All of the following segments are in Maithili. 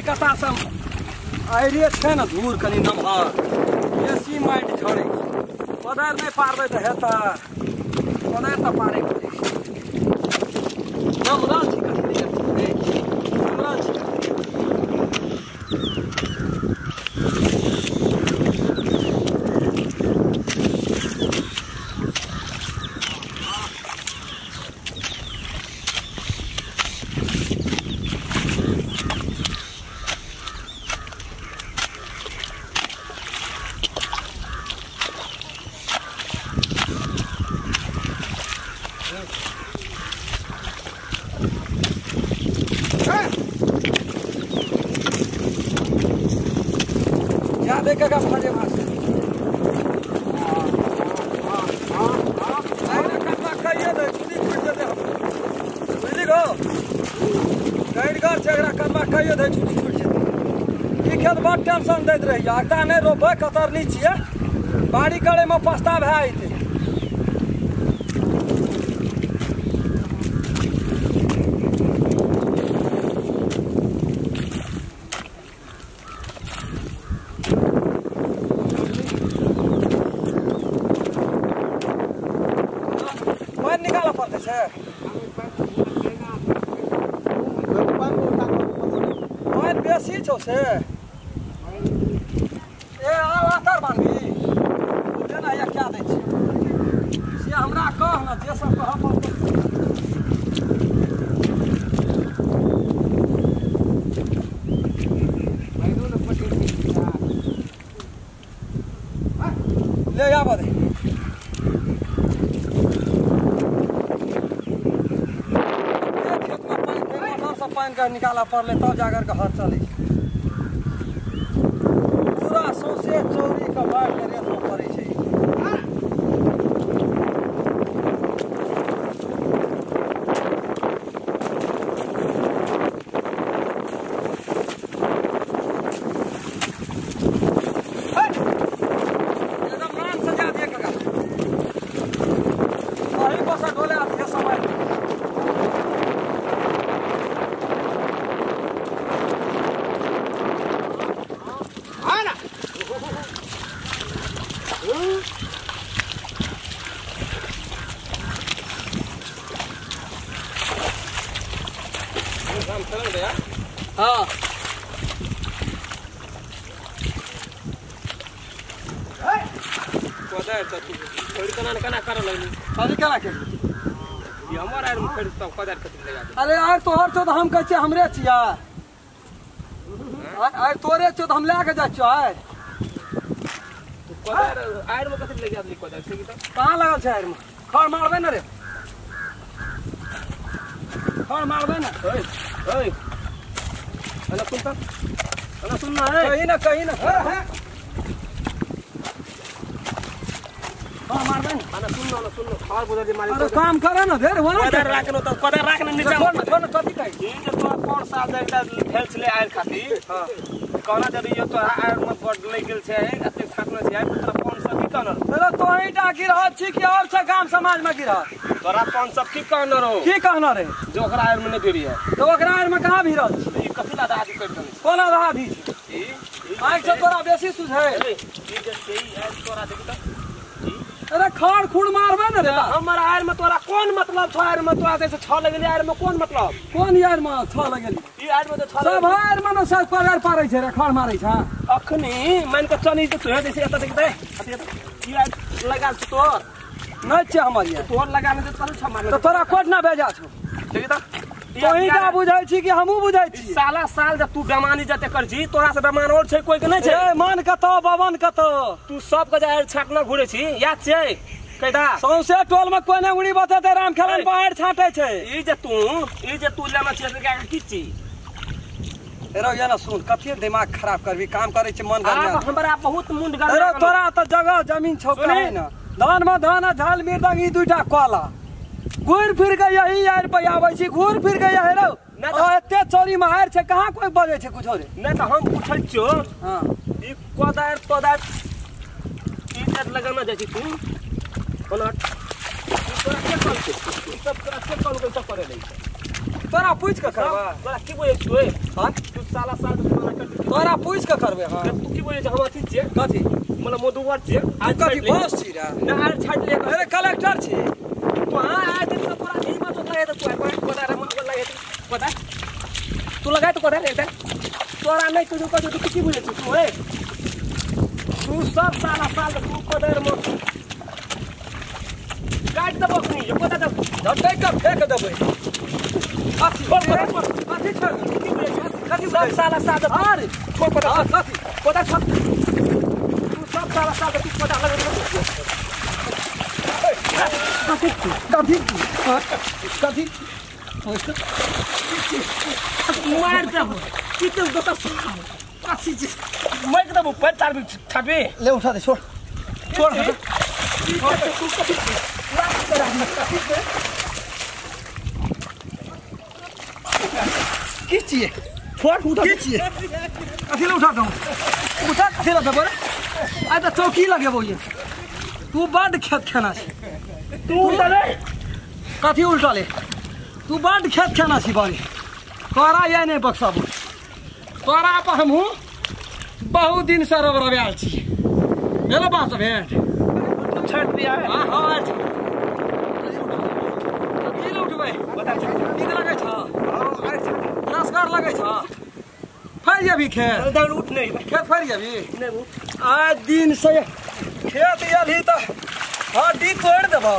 कता सब आइरे छै ने धूर कनि नमहर बेसी माटि झड़ै कोदारि नहि पारबै तऽ हेतै कोदारि तऽ पारै पड़ै नमरल छी कनि नमरल छी देखा भाजे भाष बुझली गो गाइडगर छै एकरा कदमा कहियो दै छुट्टी छूटि जेतै ई खेत बड टेंशन दैत रहैया अगता नहि रोपबै कतरनी छियै बाड़ी करैमे पछता भए जेतै पानि निकालऽ पड़तै से पानि बेसी छौ से ए आब आतर बान्हबी जेना हैया क्या दै छियै से हमरा कह ने जे सब कहऽ पड़तै ले आबऽ दे पानि के निकालऽ पड़लै तब जाकर के हर चलै पूरा सौंसे चौरी के बाढ़ि के रेत में पड़ै छै एकदम मान सजा दिए काका अही बसा डोले आती है समय हाँ अरे यार तोहर छौ तऽ हम कहै छियै हमरे छियै आइ तोरे छौ तऽ हम लए कऽ जाइ छियौ आइ कहाँ लगल छै आइरमे खड़ मारबै ने रे खड़ मारबै ने कहीं ना कहीं ना खड़ मारबै ने अरे काम करे ना ढेर होना छोड़ कथी कहै ई जे तोरा कोन साल एकटा भेल छलै आयल खातिर कहना जब यो तोरा आयल में बड लागि गेल छै एते छाटने छै आयल तोरा कोन सब की कहना अरे तोही टा गिरहत छी कि और छै गाम समाज में गिरहत तोरा कोन सब की कहना रहो की कहना रे जो ओकरा आयल में नहीं भिड़ी है तो ओकरा आयल में कहाँ भिड़ल छी ई कथी ला आदि कर देने कोन आधा भी छै ई आँखि से तोरा बेसी सुझै ई जे छै आयल तोरा देखी त अरे खड़ खुड़ मारबै ने रे हमर आयल में तोरा कोन मतलब छौ आयल में तोरा जैसे छ लगेली आयल में कोन मतलब कोन यार में छ लगेली ई आयल में त छ सब आयल में न सब पगार पारै छै रे खड़ मारै छै अखनी मान के चनी जे तोहे जैसे एत देख दे ई आयल लगा छ तोर नहि छै हमर यार तोर लगा ने तोर छ मारले त तोरा कोट ना भेजा छौ देखी त तोही टा बुझै छी कि हमहूँ बुझै छी साला साल जब तू बेमानी जते कर छी तोरा से बेमान और छै कोई के नहीं छै ए मन कतौ बवन कतौ तू सब के जाय छाटना घुरे छी याद छै कैदा सौंसे टोल में कोने उड़ी बतेते राम खेलन पहाड़ छाटे छै ई जे तू लेना छै के की छी रो ये ना सुन कथी दिमाग खराब करबी काम करै छै मन गरम आब हमरा बहुत मुंड गरम अरे तोरा त जगह जमीन छौ कहे ना धान में धान आ झाल मिर्दंग ई दुईटा कला घूर फिर के यही यार पे आबै छी घूर फिर के यही रो एते चोरी मार छै कहाँ कोई बजै छै कुछो रे नहीं त हम पूछै छियो हां ई कोदार तोदार ई जे लगाना जाइ छी तू कोना तोरा के कहल छै ई सब तोरा के कहल के सब करे लै छै तोरा पूछ के करबै तोरा की बोलै छी ओए हां तू साला साल तोरा कर तोरा पूछ के करबै हां तू की बोलै छी हम अथी छियै कथी मतलब मधुवर छियै आज कथी बॉस छी रे ना आर छाट ले अरे कलेक्टर छी तू हां आज दिन से तोरा ही मत होता है तो तू कोदा रे मत लगे कोदा तू लगा तो कोदा रे तोरा नहीं तू कथी तू की बोलै छी तू ए तू सब साला साल तू कोदा रे मत काट देबो कनी यो कोदा दब झटै के फेंक देबै अथी अथी छोड़ की बोलै छी कथी सब साला साल अरे छोड़ कोदा कथी कोदा छोड़ तू सब साला साल तू कोदा लगे कथी कथी कथी मार देबो की तू दोसर कथी छी मार देबो पैर चार भी छाबे ले उठा दे छोड़ छोड़ की छियै छोड़ उठा की छियै कथी ले उठा दऊ उठा कथी ले देबो रे आ त चौकी लगेबो ये तू बड खेत खेना छी तू उल्टा ले कथी उल्टा ले तू बड खेत खेना छी बारी तोरा ये नहीं बक्साबो तोरा पर हमहूँ बहुत दिन से रबरबायल छी भेलो बात भेंट तू छाट दिया है हां हां कथी ले उठबै बता छाट नीक लगै छ हां अरे छाट नमस्कार लगै छ फैर जेबी खेत दौड़ उठ नहीं खेत फैर जेबी नहीं उठ आज दिन से खेत एलही त हड्डी तोड़ि देबौ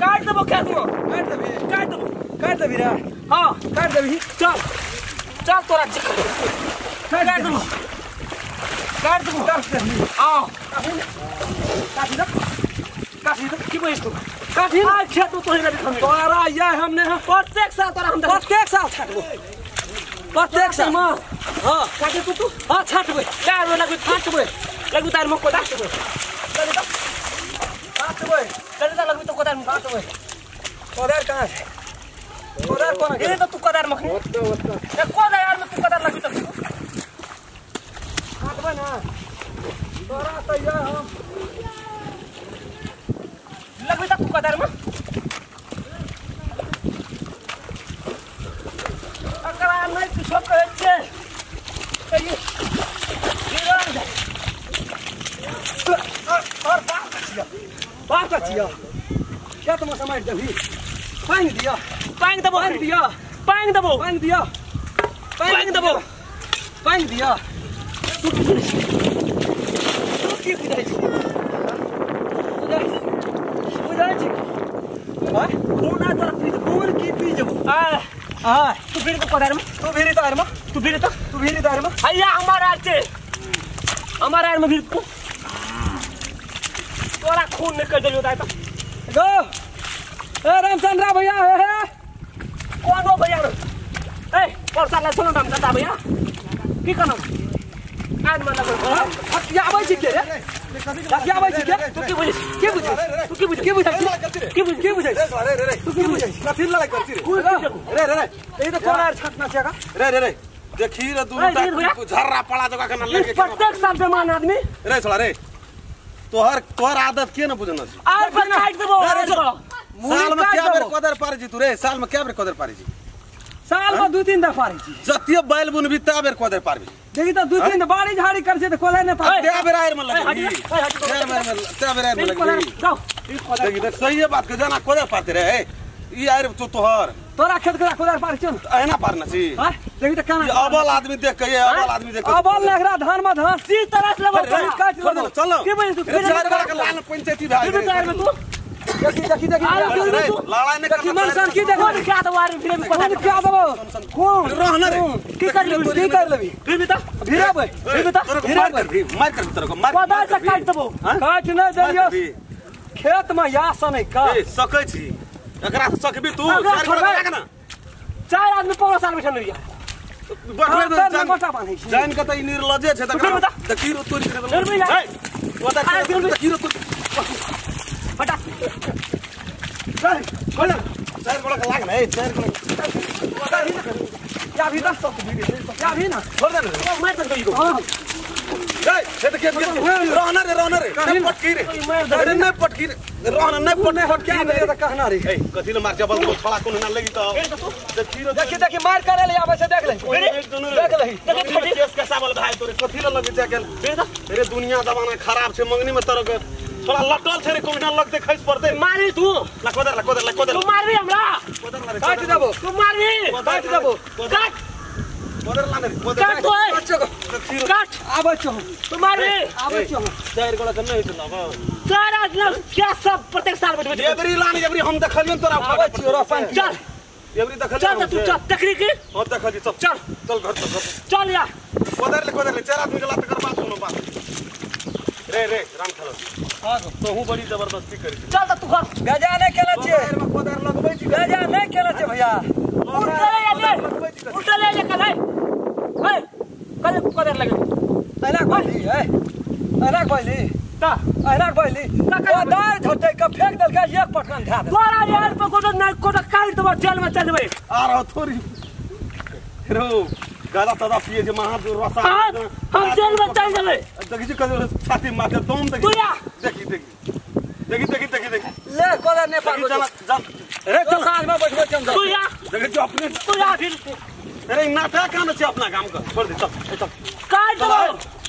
काट देबो खेत में काटि देबी काट देबो काटि देबी रे हां काटि देबी चल चल तोरा काट देबो काट देबो काटि देबी आओ काटि दे काटी दे की बोलै तू काटी आ खेत में तोही रवि तोरा ये हमने प्रत्येक साल तोरा हम प्रत्येक साल छाटबो प्रत्येक साल मां हां काटे तू तू हां छाटबै चार लगु छाटबै लगु तार म कोदा छाटबै लगु लगु तो कोदार म छाटबै कोदार कहाँ छै कोदार कोना गेल त तू कोदार मखनी ए कोदार यार में तू कोदार लगु त छाटबै ना तोरा त ये हम लगु त तू कोदार म अकरा नै किछो कहै छै कहियो गिरल और बाप छिया खेत में समाइट देबी पानि दिया पानि देबो पानि दिया पानि देबो पानि दिया पानि देबो पानि दिया तू की बुझै छी बुझै छी हां खून आ तोरा पी खून की पी जेबो आ आ तू भीड़ को कोदार में तू भीड़ तार में तू भीड़ त तू भीड़ तार में हैया हमार आर छै हमार आर में भीड़ तू तोरा खून निकल देलियो दाइ त गो ए रामचंद्र भैया हे हे कौन हो भैया ए परसा ले सुनो रामचंद्र भैया की कहना आज मन लगल हटिया आबै छी के रे हटिया आबै छी के तू की बुझै के बुझै तू की बुझै के बुझै की बुझै के बुझै रे रे रे तू की बुझै कथी लड़ाई करती रे रे रे रे ई त कोन आर छटना छै का रे रे रे देखी रे दुनू टा झर्रा पड़ा जगह के ना लेके प्रत्येक साल बेमान आदमी रे छोड़ा रे तोहर तोहर आदत के न बुझना छी आर पर काट देबो साल में क्या बेर कोदर पारै छी तू रे साल में क्या बेर कोदर पारै छी साल में 2-3 दफा पारै छी जतिये बैल बुनबी ता बेर कोदर पारबी देखी त 2-3 बाड़ी झाड़ी कर छै त कोदर नै पार त्या बेर आयर में लगबी त्या बेर आयर में लगबी जाओ देखी देख सही है बात के जाना कोदर पारते रे ई आयर तो तोहर तोरा खेत के कोदर पार छौ एना पारना छी हां देखी त केना अबल आदमी देख के ये अबल आदमी देख के अबल लगरा धान में धान सी तरह से लेबो काट चलो चलो के बजे तू चार बार के लाल पंचायती भाई फिर में तू देखी देखी देखी लड़ाई नहीं देखी मन सन की देखो क्या दवारी फिर में कौन क्या देबो कौन रहना रे की कर लेबी की कर लेबी फिर भी त भिराबै फिर भी त मार कर भी मार कर तोरा को मार कोदार से काट देबो काट नै देलियो खेत में या सनै का ए सकै छी एकरा से सकबी तू चार गोटा लाग ना चार आदमी 15 साल बैठल रहिया जान के त ई निर्लजे छै त देखी रो तोरी के ए ओता देखी रो तोरी बटा चल खोल चार गोटा के लाग ना ए चार गोटा या भी ना या भी ना छोड़ दे ना मार दे को हां ए हे त के रहना रे रहना रे नहीं पटकी रे अरे नहीं पटकी रे रहना नहीं पट पटकी रे त कहना रे ए कथि ले मार चबल तो छोड़ा कोनो ना लगी त देखी रे देखी देखी मार करे ले आबै छै देख ले देख ले देखी केस कसावल भाई तोरे कथि ले लगी जा गेल अरे दुनिया जमाना खराब छै मंगनी में तरक थोड़ा लटल छै रे कोनो लगते खैस पड़ते मारी तू लकोदर लकोदर लकोदर तू मारबी हमरा काट देबो तू मारबी काट देबो काट कोदर लाने रे कोदर काट तो काट आबै छौ तू मारबी आबै छौ चार गोला के नहीं चलाब चार आदमी क्या सब प्रत्येक साल बैठबे एबरी लाने एबरी हम देखलियन तोरा आबै छियो रो पानी चल एबरी देखलियन चल तू चल देखली की हां देखली चल चल चल घर चल चल या कोदर ले चार आदमी के लात कर बात सुनो बात रे रे राम खेलो हां तोहू बड़ी जबरदस्ती करी चल त तू घर बेजा नहीं खेलै छियै कोदर लगबै छी बेजा नहीं खेलै छियै भैया उल्टा ले ले उल्टा ले ले कल ए कल कोदर लगे अना कहली ए अना कहली त अना कहली कोदर झटै के फेंक देलकै एक पटकन धा देलकै तोरा यार पर कोनो नहीं कोनो काट देबो जेल में चल जेबै आ रहो थोड़ी रो गाला तदा पिए जे महा रसा हम जेल में चल जेबै देखी छी कल छाती मार दम देखी तू या देखी देखी देखी देखी देखी देखी ले कोदर ने पागो चल चल रे चल साँझ में बैठबो चल तू या देखी जो अपने तू या फिर अरे नाटक कान छै अपना काम कर छोड़ दे चल चल काट देबो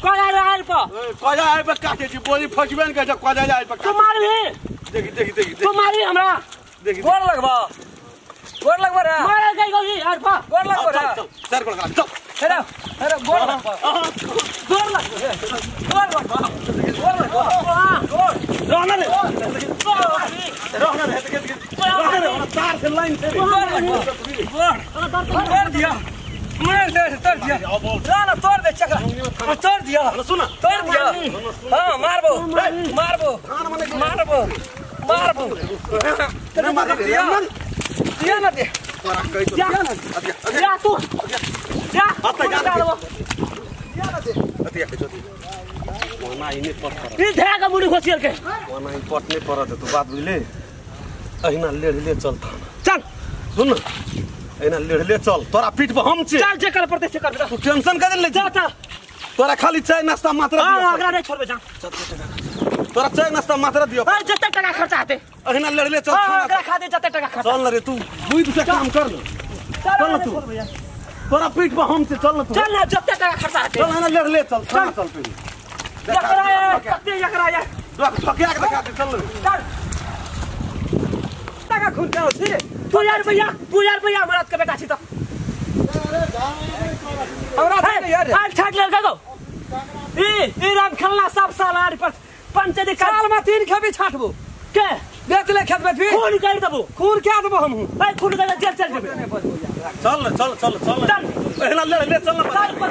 कोदर आयल पर कोजा आयल पर काटे छी बोली फसबे न कर कोजा आयल पर तू मारबी देखी देखी देखी तू मारबी हमरा देखी गोर लगबा गोर लगबा रे मार गई गोली यार पा गोर लगबा रे चल चल गोर लग चल हेरे हेरे गोर लगबा गोर लगबा गोर लगबा गोर लगबा गोर रहना रे रहना रे रहना रे तार से लाइन से गोर लगबा गोर तोड़ दिया मार दे तोड़ दिया ना तोड़ दे चकरा तोड़ दिया सुन तोड़ दिया हां मारबो मारबो मारबो मारबो ना मार दिया दिया ना दे तोरा कहि जा जा तू जा आता जा दिया ना दे अतिया के चोटी ओना इने पट पर ई धरा के मुड़ी घोसियल के ओना ई पट नहीं परत तू बात बुझले अहिना लेढ़ले चल थाना चल सुन अहिना लेढ़ले चल तोरा पीठ पर हम छी चल जे कर पड़ते से कर तू टेंशन कर ले जा जा तोरा खाली चाय नाश्ता मात्र हां अगला नहीं छोड़बे जा तोरा चाय नाश्ता मात्र दियो अरे जते टका खर्चा हेतै अहिना लड़ले चल हां अगला खा दे जते टका खर्चा चल रे तू बुझ से काम कर ले चल तू तोरा पीठ पर हम से चल ना तू चल ना जते टका खर्चा हेतै चल अहिना लड़ले चल चल चल पीठ जकरा है कते जकरा है ठकिया के देखा दे चल चल टका खून के छी तू यार भैया तू यार भैया मरद के बेटा छी त हमरा यार आज छाट लड़का को ई ई राम खेलना सब साल आर पर पंचायती साल में 3 खेपी छाटबो के बेच ले खेत में फिर खून कर देबो खून क्या देबो हम भाई खून कर जेल चल जेबे चल चल चल चल चल पहला ले ले चल चल पर